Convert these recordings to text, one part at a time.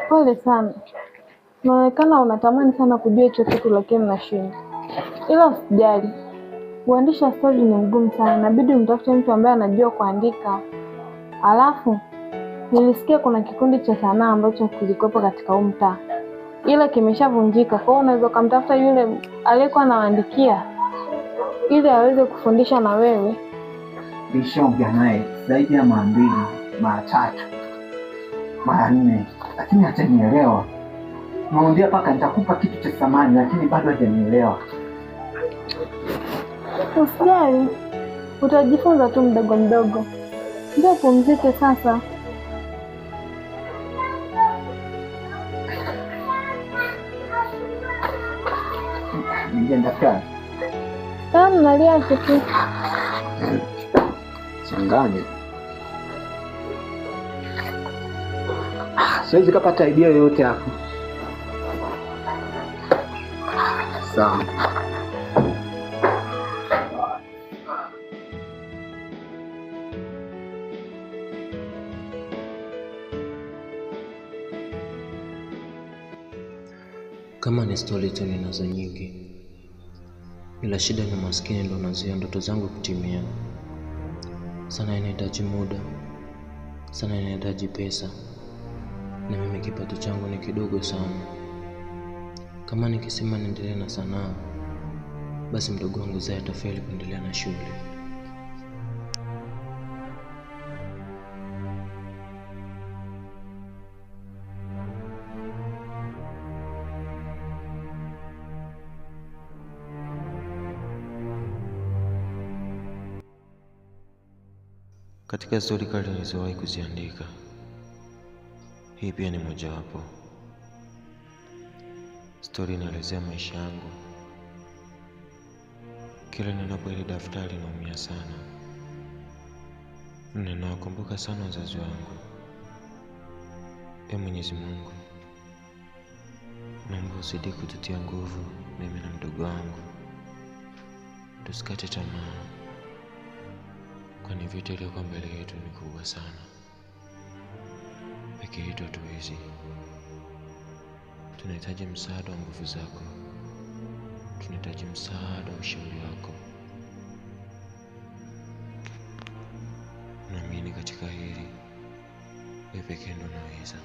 Pole sana. Unaonekana unatamani sana kujua hicho kitu lakini unashindwa. Ila usijali. Kuandisha story ni mgumu sana. Inabidi umtafute mtu ambaye anajua kuandika. Alafu nilisikia kuna kikundi cha sanaa ambacho kilikuwepo katika huu mtaa, ila kimeshavunjika. Kwa hiyo unaweza ukamtafuta yule aliyekuwa anawaandikia ili aweze kufundisha na wewe. Nishaongea naye zaidi ya mara mbili, mara tatu, mara nne, lakini hajanielewa. Namwambia paka nitakupa kitu cha thamani, lakini bado hajanielewa. Usijali, utajifunza tu mdogo mdogo. Ndio, pumzike sasa. Ningia daftari. Mnaliache tu. Changanya. Siwezi kapata idea yoyote hapo. Sawa. Kama ni stori tu ninazo nyingi, ila shida ni maskini ndo nazuia ndoto zangu kutimia. Sana inahitaji muda, sana inahitaji pesa, na mimi kipato changu ni kidogo sana. Kama nikisema niendelee na sanaa, basi mdogo wangu Zai atafeli kuendelea na shule. Katika stori kali nilizowahi kuziandika, hii pia ni mojawapo. Stori inaelezea maisha yangu. Kila ninapo ile daftari naumia sana. Ninawakumbuka sana wazazi wangu. Ee Mwenyezi Mungu, naomba uzidi kututia nguvu mimi na mdogo wangu. Tusikate tamaa, kwani vita iliyokuwa mbele yetu ni kubwa sana. Peke yetu hatuwezi. Tunahitaji msaada wa nguvu zako. Tunahitaji msaada wa ushauri wako. Naamini katika hili wewe pekee ndio unaweza.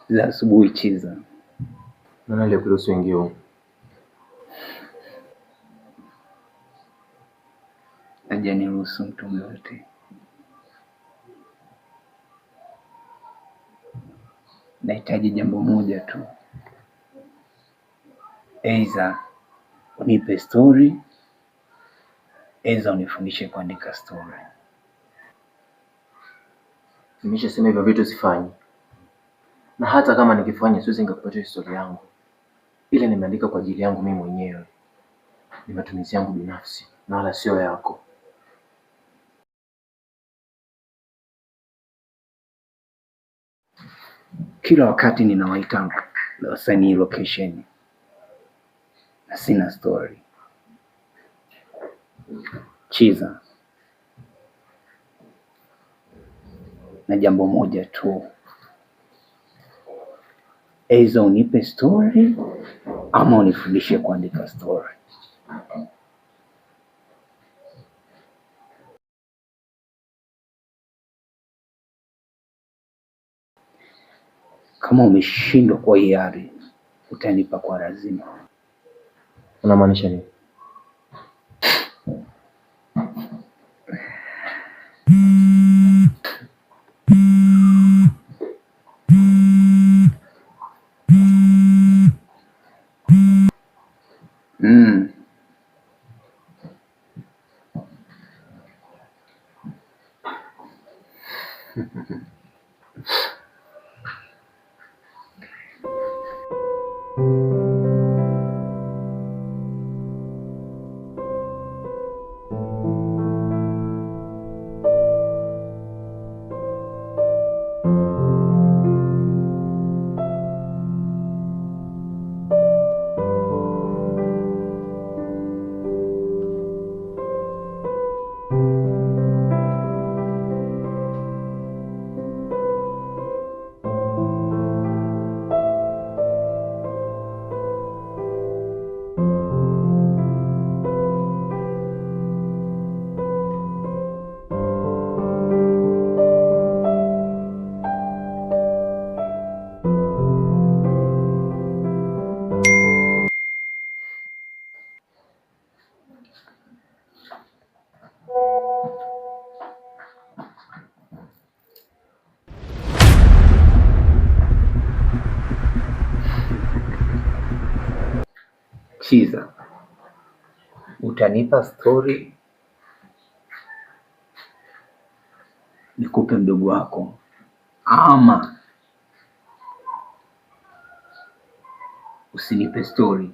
Za asubuhi Chiza. Nani aliyekuruhusu uingie humu? Hajaniruhusu mtu yoyote. Nahitaji jambo moja tu, aidha Unipe story, eza unifundishe kuandika story. Nimeshasema hivyo vitu sifanyi, na hata kama nikifanya siwezi nikakupatia historia yangu. Ile nimeandika kwa ajili yangu mimi mwenyewe, ni matumizi yangu binafsi na wala sio yako. Kila wakati ninawaita wasanii location na sina story. Chiza, na jambo moja tu, aidha unipe story ama unifundishe kuandika story. Kama umeshindwa kwa hiari, utanipa kwa lazima. Unamaanisha nini? Chiza, utanipa story nikupe mdogo wako, ama usinipe story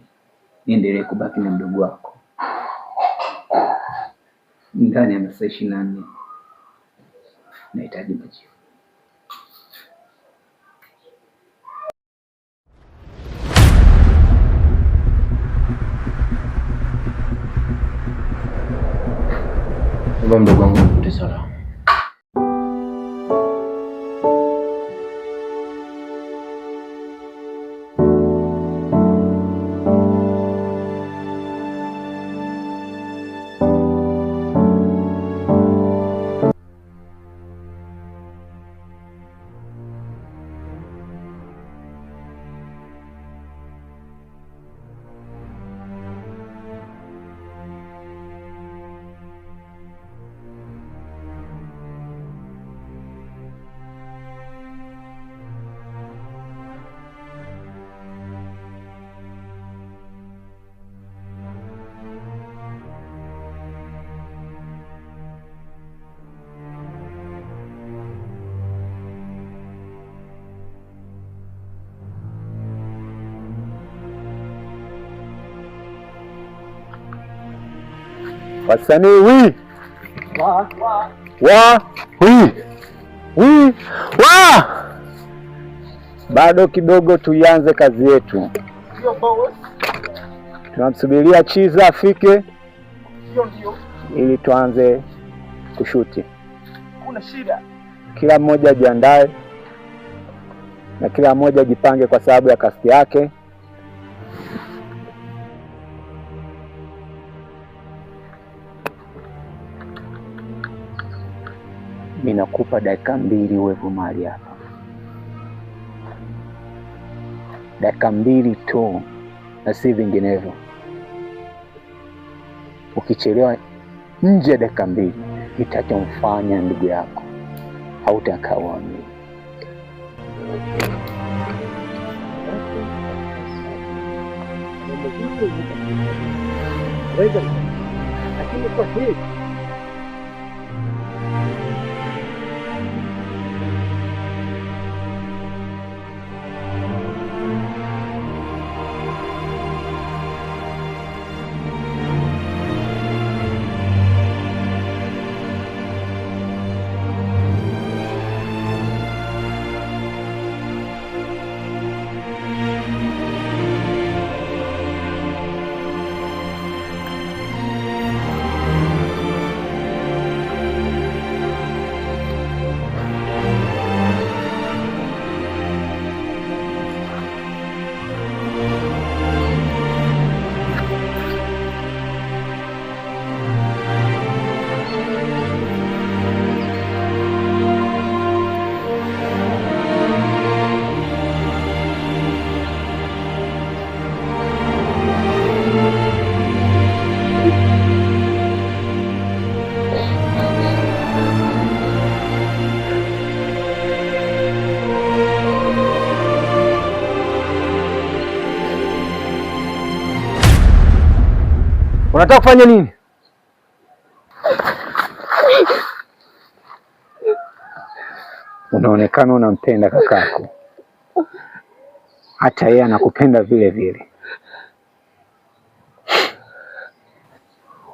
niendelee kubaki na mdogo wako ndani ya masaa 24. Nahitaji majibu. Baba mdogo wangu nikute salama. Wasanii wi wa wi wi wa, bado kidogo tuianze kazi yetu. Tunamsubiria Chiza afike ili tuanze kushuti. Kuna shida. Kila mmoja ajiandae na kila mmoja ajipange kwa sababu ya kasti yake. Ninakupa dakika 2 uwepo mahali hapa, dakika 2 tu na si vinginevyo. Ukichelewa nje ya dakika 2, itachomfanya ndugu yako hautakaa uamini. Naweza, lakini kwa hili Unataka kufanya nini? Unaonekana unampenda kakako, hata yeye anakupenda vile vile.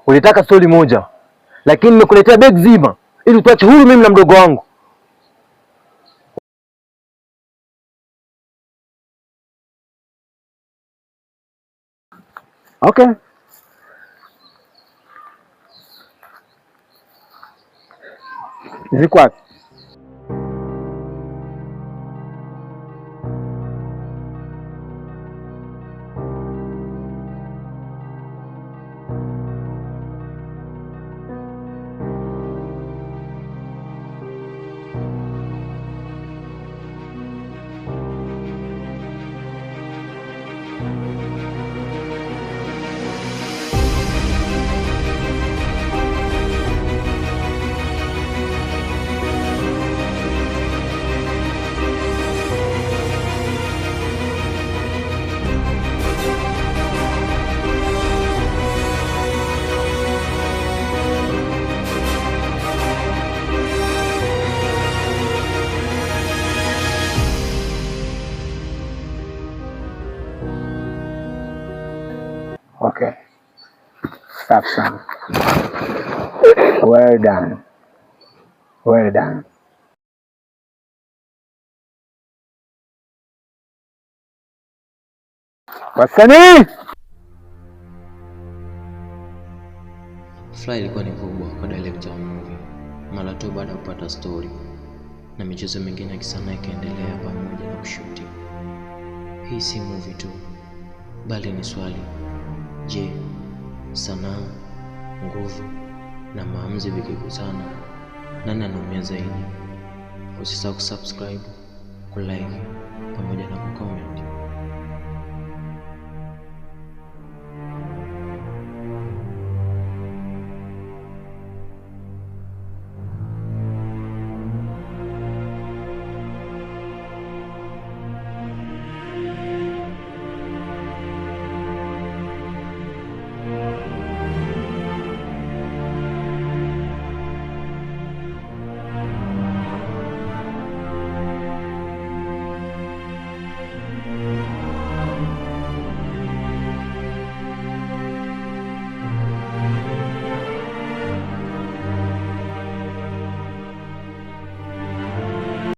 Ulitaka stori moja, lakini nimekuletea begi zima ili tuache huru mimi na mdogo wangu. Okay. Ziko wapi? Okay. Safi sana. Well done. Well done. Wasanii! Furaha ilikuwa ni kubwa kwa director wa movie mara tu baada ya kupata story, na michezo mingine ya kisanaa ikaendelea pamoja na kushuti. Hii si movie tu, bali ni swali. Je, sanaa, nguvu na maamuzi vikikutana, nani anaumia zaidi? Usisahau kusubscribe, kulike pamoja na kucomment.